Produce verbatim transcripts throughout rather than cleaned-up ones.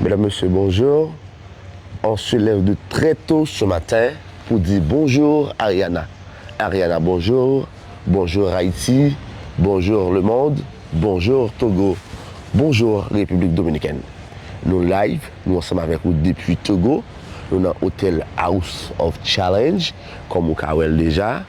Mesdames, Messieurs, bonjour. On se lève de très tôt ce matin pour dire bonjour Ariana. Ariana, bonjour. Bonjour Haïti. Bonjour le monde. Bonjour Togo. Bonjour République Dominicaine. Nou live, nou ansanm avèk ou depi Togo. Nou nan otèl House of Challenge, kòm ou ka wè l deja.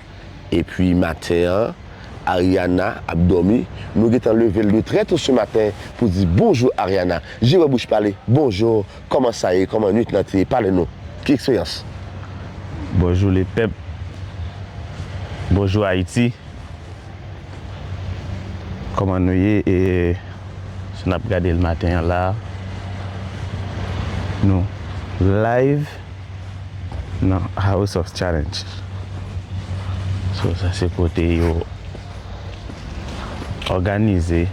Epi maten an, Ariana ap dòmi. Nou gentan leve l de très tôt ce matin pou di bonjou Ariana. Je wè bouch pale. Bonjou, kòman sa ye? Kòman nwit lan te ye? Pale nou. Ki eksperyans? Bonjou lepèp. Bonjou Ayiti. Kòman nou ye? E, si n ap gade l maten an la, nou live nan House of Challenge. So, sa se kote yo òganize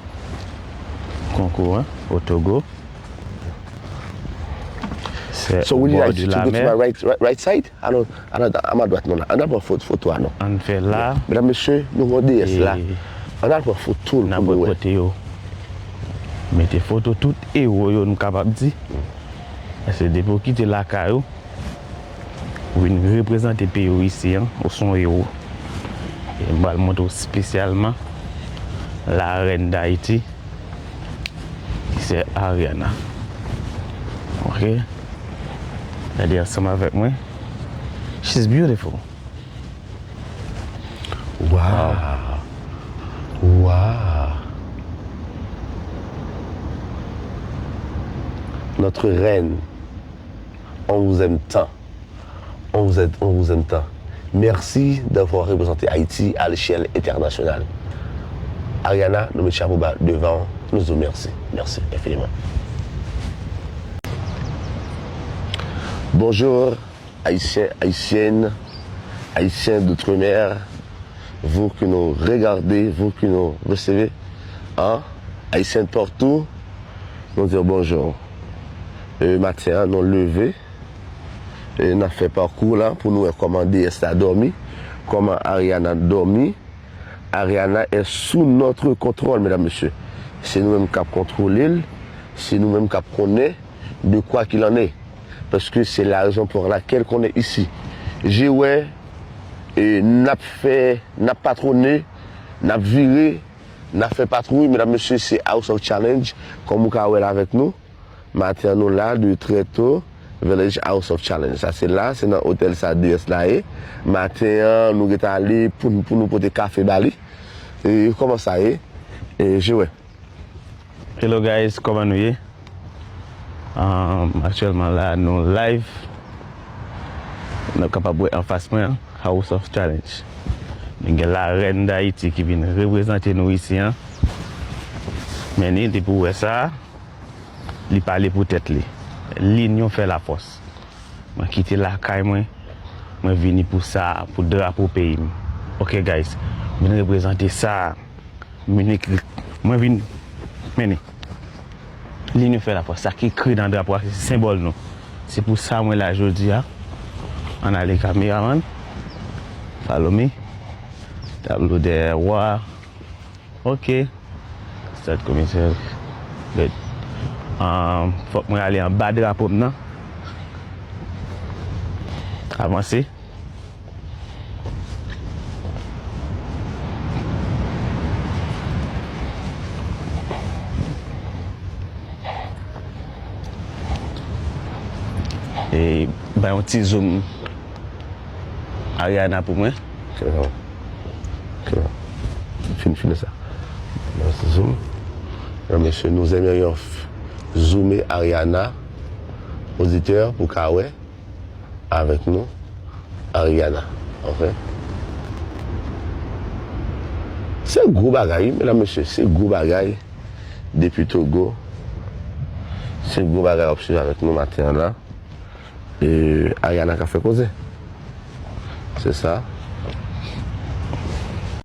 konkou an, o Togo. Se So, we need bò Haiti de to la go to mè. My right, right, right side? Alò, alò, a ma dwat nou la. Ann al pran foto, foto a non. Ann fè la. Medam, mesye, nou wè deyès la. E Ann al pran foto l n ap pou nou wè wè. Kote yo mete foto tout ewo yo, nou kapab di. Paske depi w kite lakay ou, ou vin reprezante peyi w isi an, ou se yon ewo. E m pral montre w espesyalman la reine d'Haïti, ki se Ariana. Ok? Gade ansanm avèk mwen. She's beautiful. Wow. Wow. Notre reine, on vous aime tant. On vous aime, on vous aime tant. Merci d'avoir représenté Haïti à l'échelle internationale. Ariana, nou met chapo ba devan w, nou di w mèsi. Mèsi enfiniman. Bonjour, Haïtiens, Haïtiennes, Haïtiens d'outre-mer, vous que nous regardez, vous que nous recevez, hein, Haïtiens de partout, nou di w bonjou. E, maten an, nou leve, e, n ap fè pakou la pou nou wè kòman deyès la dòmi, kòman Ariana dòmi. Ariana est sous notre contrôle, mesdames, messieurs. Se nou menm k ap kontwole l, se nou menm k ap konnen de quoi qu'il en est. Parce que c'est la raison pour laquelle qu'on est ici. Je wè, e, n ap fè, n ap patwone, n ap vire, n ap fè patwouy, medam, mesye, se House of Challenge, kòm ou ka wè l avèk nou. Maten an, nou la, de très tôt, Village House of Challenge. Sa se la, se nan otèl sa deyès la ye. Maten an, nou gentan ale pou, pou nou pote kafe ba li. E kòman sa ye? E je wè. Hello guys, kòman nou ye? Um, aktyèlman la, nou live. Nou kapab wè anfas mwen an, House of Challenge. Nou gen la reine d'Haïti ki vin reprezante nou isi an. Men ni, depi w wè sa, li pale pou tèt li. Linyon fè lafòs. Mwen kite lakay mwen, mwen vini pou sa, pou drapo peyi m. Ok guys, mwen reprezante sa. Mwen ekri, mwen vin mennen. Linyon fè lafòs, sa ki ekri nan drapo a, se senbòl nou. Se pou sa mwen la jodi a. Ann ale kameraman. Follow me. Tablo dèyè wa. Ok. Start komisè. Good. Um, fòk mwen ale anba drapo m nan. Avanse. E bay yon ti zoom Ariana pou mwen. Ok, ok. Fin, fin sa. Nan zoom. Mesye, nous aimerions f-, zoomer Ariana, oditè, pou ka wè avèk nou Ariana. Ok. Se gwo bagay, wi, medam, mesye, se gwo bagay. Depi Togo, se gwo bagay w ap swiv avèk nou maten an la. E Ariana k ap fè koze. Se sa.